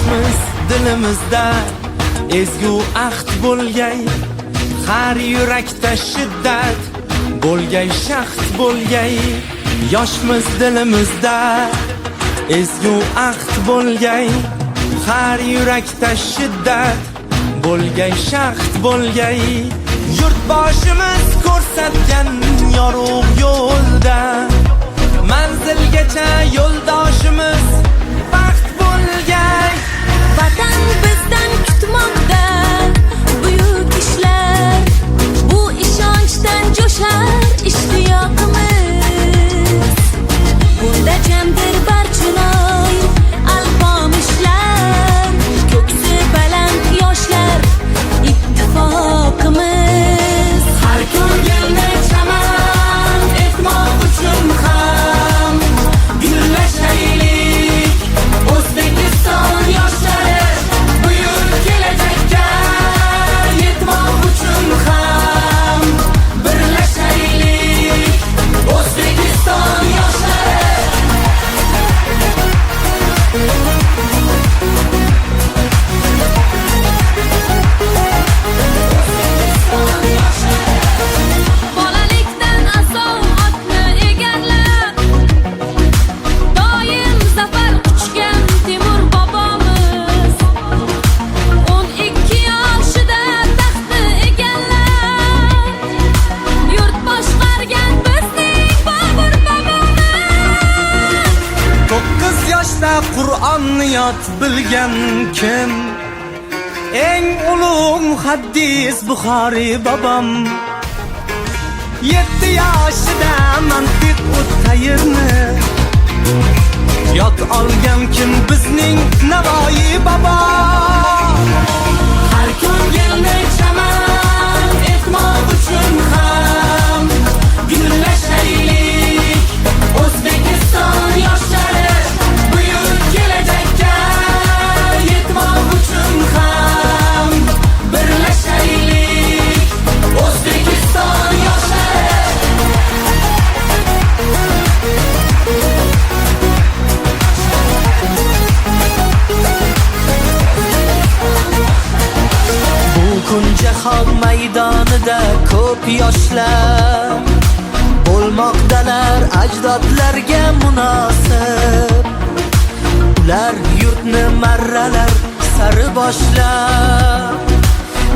Yoshmiz dilimizda ezgu ahd bo'lgay, har yurakda shiddat bo'lgay, shahd bo'lgay. Yoshmiz dilimizda ezgu ahd bo'lgay, har yurakda shiddat bo'lgay, shahd bo'lgay. Yurtboshimiz ko'rsatgan yorug' yo'lda manzilgacha yo'ldoshimiz baxt bo'lgay. Vatan bizdan kutmoqda buyuk ishlar. Bu ishonchdan jo'shar ishtiyoqimiz. Bunda jamdir Barchinoy, Alpomishlar, ko'ksi baland yoshlar ittifoqimiz. Har ko'rganda chaman etmoq uchun ham gullashaylik. O'zbekiston yoshlari, buyuk kelajakka yetmoq uchun ham birlashaylik. O'zbekiston yoshlari. Bolalikdan asov otni egarlab, doim zafar quchgan Temur bobomiz 12 yoshida taxtni egallab, yurt boshqargan bizning Bobur bobomiz. 9 yoshda Qur'onni yod bilgan kim? Eng ulug' muhaddis Buxoriy bobom. 7 yoshida mantiq tayrni yod olgan kim? Bizning Navoiy bobo. Har ko'ngilni chaman etmoq uchun ham gullashaylik. O'zbekiston yoshlari, buyuk kelajakka yetmoq uchun ham birlashaylik. O'zbekiston yoshlari. Bu kun jahon maydonida ko'p yoshlar bo'lmoqdalar ajdodlarga munosib. Ular yurtni marralar sari boshlab.